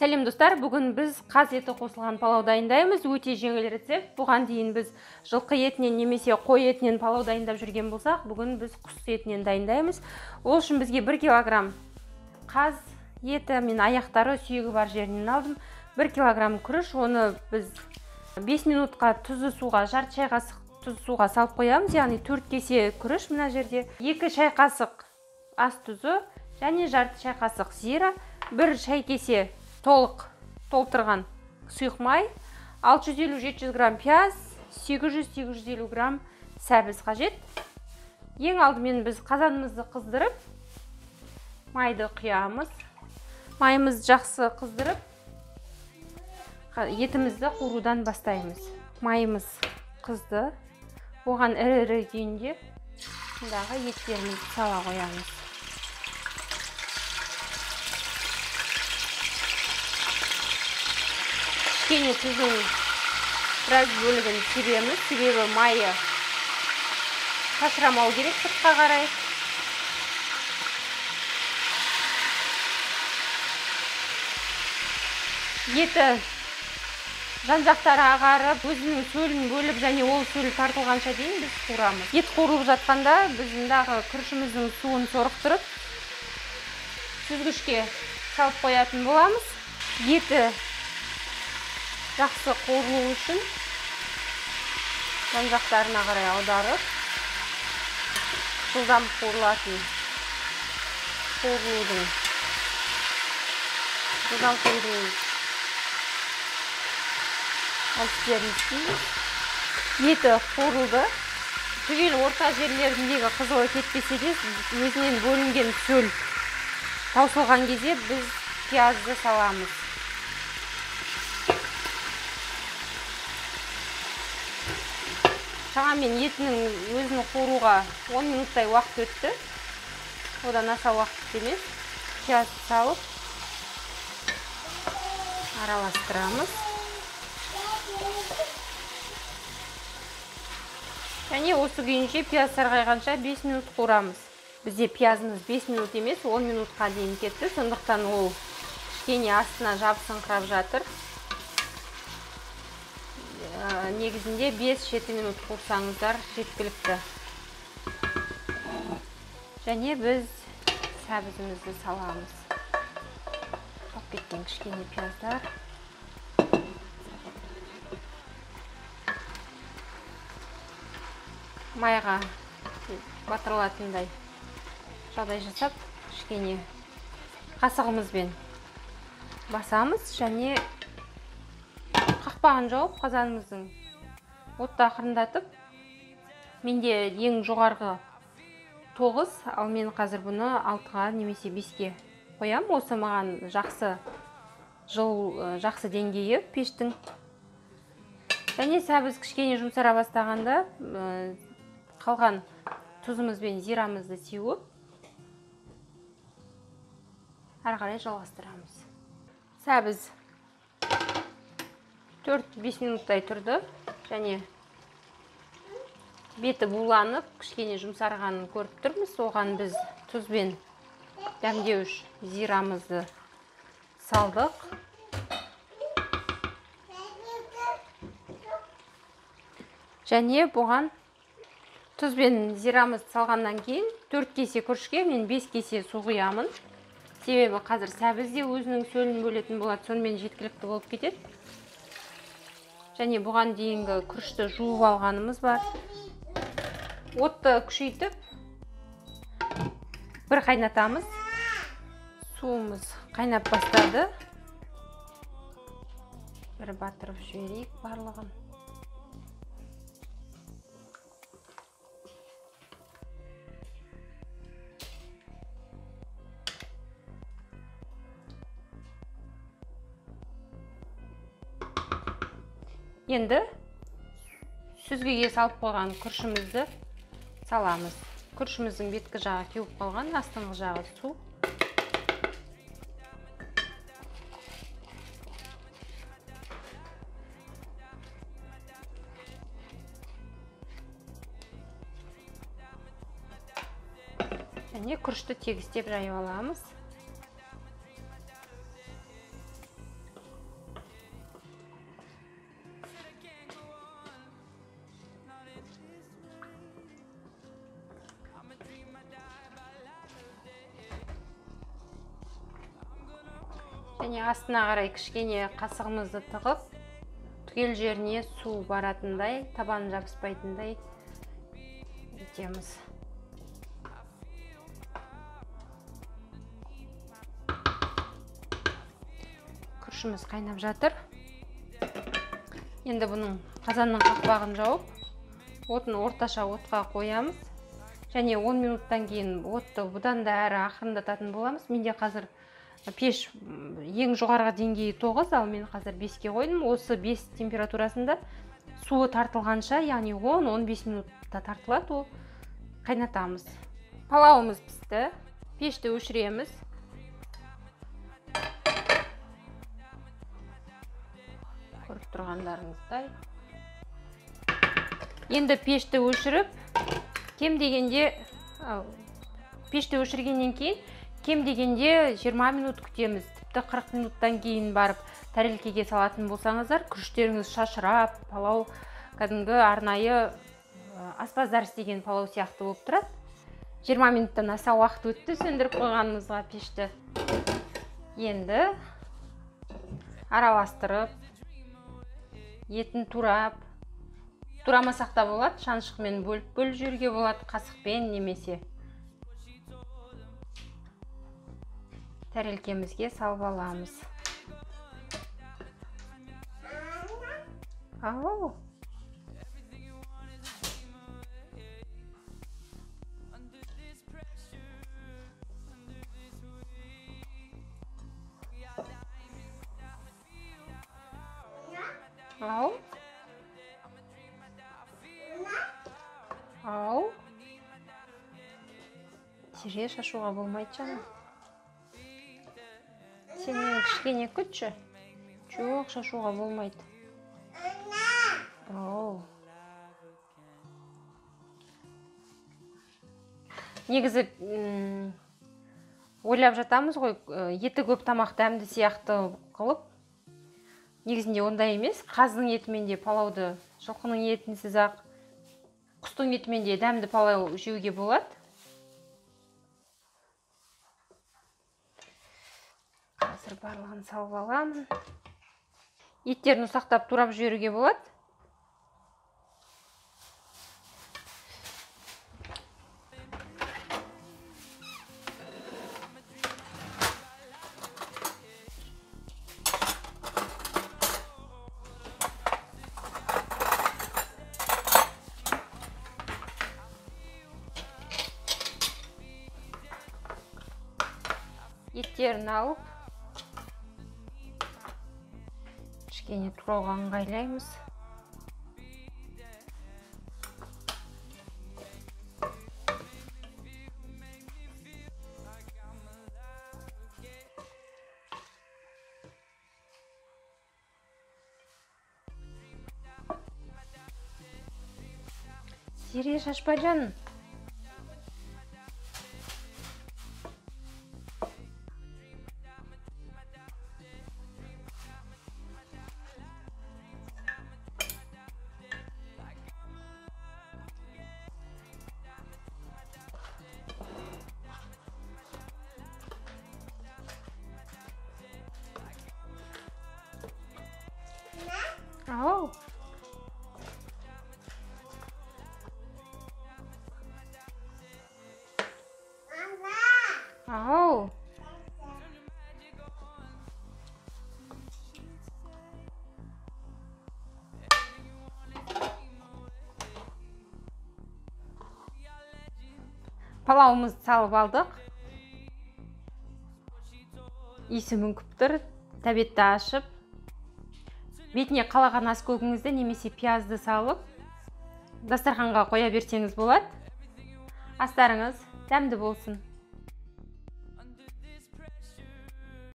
Сәлем достар, бүгін біз қаз еті қосылған палау дайындаймыз. Өте жеңіл рецепт. Бұған дейін біз жылқы етінен немесе қой етінен палау дайындап жүрген болсақ, бүгін біз құс етінен дайындаймыз. Ол үшін бізге 1 килограмм қаз еті, мен аяқтары, сүйегі бар жерінен алдым. 1 килограмм күріш, оны біз 5 минутқа тұзды суға, жарты шай қасық тұзды суға салып қоямыз, яғни 4 кесе күріш мына жерде, 2 шай қасық ас тұзы және жарты шай қасық зира, 1 шай кесе толық толтырған сұйық май, 650-700 грамм пияз, 800-850 грамм сәбіз қажет. Ең алдымен біз қазанымызды қыздырып, майды құямыз. Майымызды жақсы қыздырып, етімізді қуырудан бастаймыз. Майымыз қызды, оған ірі-ірі күйінде мұндағы еттерімізді сала қоямыз. Кішкене тұздың біраз бөлігін себеміз, себебі майы шашырамау керек сыртқа қарай. Еті жан-жақтары ағарып, өзінің сөлін бөліп және ол сөл тартылғанша дейін біз қуырамыз. Ет қуырылып жатқанда біз мұндағы күрішіміздің суын сорықтырып, сүзгішке салып қоятын боламыз. Еті жақсы қуырылу үшін жан-жақтарына қарай аударып, жылдам қуырылатын қуырылудың жылдам қуырудың әдістерін істейміз. Еті қуырылды. Түгел орта жерлеріндегі қызылы кетпесе де, өзінен бөлінген сөл таусылған кезде біз пиязды саламыз. Шамамен етінің өзін қуыруға 10 минуттай уақыт өтті. Одан аса уақыт емес. Пиязды салып араластырамыз. Және осы күйінше пияз сарғайғанша 5 минут қуырамыз. Бізде пиязымыз 5 минут емес, 10 минутқа дейін кетті. Сондықтан ол кішкене астына жабысыңқырап жатыр. Негізінде 5-7 минут қуырсаңыздар жеткілікті. Және біз сәбізімізді саламыз. Қалып кеткен кішкене пияздар. Майға батырылатындай жағдай жасап, кішкене қасығымызбен басамыз және қақпағын жауып, қазанымыздың отты ақырындатып, менде ең жоғарғы 9, ал мен қазір бұны 6-ға немесе 5-ке қоям. Осы маған жақсы жақсы деңгейі пештің. Және сәбіз кішкене жұмсара бастағанда қалған тұзымыз бен зирамызды сеуіп, әрі қарай жалғастырамыз. Сәбіз 4-5 минуттай тұрды және беті буланып, кішкене жұмсарғанын көріп тұрмыз. Оған біз тұз бен дәмдеуіш зирамызды салдық. Және бұған тұз бен зирамызды салғаннан кейін 4 кесе күрішке мен 5 кесе су құямын. Себебі қазір сәбіз де өзінің сөлін бөлетін болады, сонымен жеткілікті болып кетеді. Және бұған дейінгі күрішті жуып алғанымыз бар. Отты күшейтіп бір қайнатамыз. Суымыз қайнап бастады. Бір батырып жіберейік барлығын. Енді сүзгіге салып қойған күрішімізді саламыз. Күрішіміздің беткі жағы кеуіп қалған, астыңғы жағы су. Және күрішті тегістеп жайып аламыз. Және астына қарай кішкене қасығымызды тығып, түгел жеріне су баратындай, табан жабыспайтындай етеміз. Күрішіміз қайнап жатыр. Енді бұның қазанның қақпағын жауып, отын орташа отқа қоямыз. Және 10 минуттан кейін отты бұдан да әрі ақырындататын боламыз. Менде қазір пеш ең жоғарғы деңгейі 9, ал мен қазір 5-ке қойдым. Осы 5 температурасында суы тартылғанша, яғни 10-15 минутта тартылады, ол қайнатамыз. Палауымыз пісті. Пешті өшіреміз. Көріп тұрғандарыңыздай. Енді пешті өшіріп, кем дегенде, пешті өшіргеннен кейін кем дегенде 20 минут күтеміз. Тіпті 40 минуттан кейін барып тәрелкеге салатын болсаңыздар, күріштеріңіз шашырап, палау кәдімгі арнайы аспаздар істеген палау сияқты болып тұрады. 20 минуттан аса уақыт өтті сөндіріп қойғанымызға пешті. Енді араластырып, етін турап, турамасақ та болады, шанышқымен бөліп-бөліп жеуге болады, қасықпен немесе тәрелкемізге салып аламыз. Ау. Ау. Ау. Тире шашуға болмайды жаным. Сен мені кішкене күтші. Жоқ, шашуға болмайды. Ау. Негізі ойлап жатамыз ғой, еті көп тамақ дәмді сияқты қылып. Негізінде ондай емес. Қазының етімен де палауды, жылқының етінсіз ақ, құстың етімен де дәмді палау жеуге болады. Қазір барлығын салып аламын. Еттерін ұсақтап турап жіберуге болады. Еттерін алып, кішкене турауға ыңғайлаймыз. Зере, шашпа жаным. Ау. Ау. Палауымызды салып алдық. Иісі мүңкіп тұр. Тәбетті ашып, бетіне қалаған ас көгіңізді немесе пиязды салып, дастарханға қоя берсеңіз болады. Астарыңыз дәмді болсын.